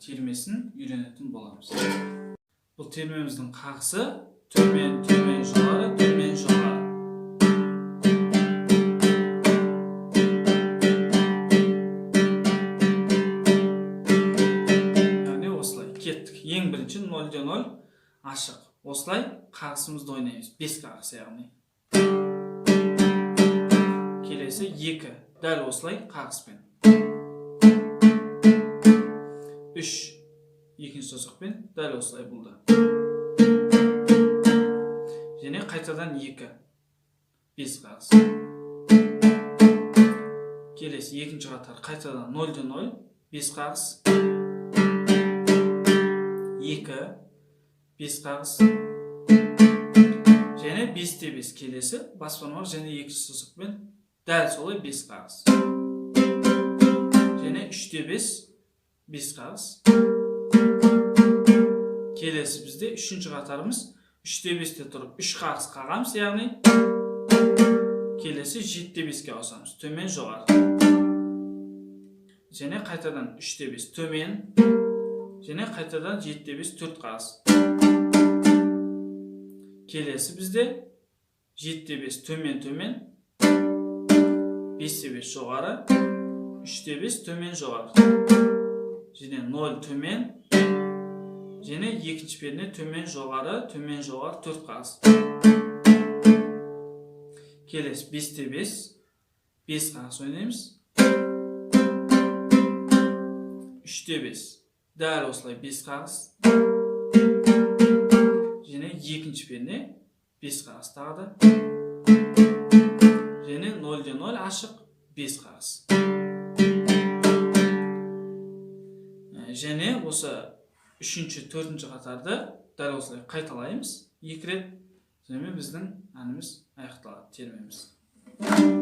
Термесін үйренетін боламыз. Бұл термеміздің қағысы төмен, төмен, жоғары, төмен, жоғары. Яғни осылай кеттік. Ең бірінші 0-0 ашық. Осылай қағысымызды ойнаймыз. 5 қағыс яғни. Келесі 2. Дәл осылай қағыспен. 3. Екінші саусақпен дәл осылай болды. Және қайтадан 2. 5 қағыс. Келесі екінші қатар қайтадан 0-0, 5 қағыс. 2, 5 қағыс. Және 5-5 келесі бас бармақ және екінші саусақпен дәл солай 5 қағыс. Және 3-5, 5 қағыс. Келесі бізде үшінші қатарымыз 3-5-те тұрып 3 қағыс қағамыз, яғни келесі 7-5-ке ауысамыз, төмен, жоғары. Және қайтадан 3-5 төмен, және қайтадан 7-5 4 қағыс. Келесі бізде 7-5 төмен, төмен, 5-5 жоғары, 3-5 төмен, жоғары. Және 0 төмен, және екінші перне төмен, жоғары, төмен, жоғары 4 қағыс. Келесі 5-5, 5 қағыс ойнаймыз. 3-5 дәл осылай 5 қағыс. Және екінші перне 5 қағыс тағы да. Және 0-0 ашық 5 қағыс. Және осы үшінші, төртінші қатарды дәл осылай қайталаймыз 2 рет. Сонымен біздің әніміз аяқталады, термеміз.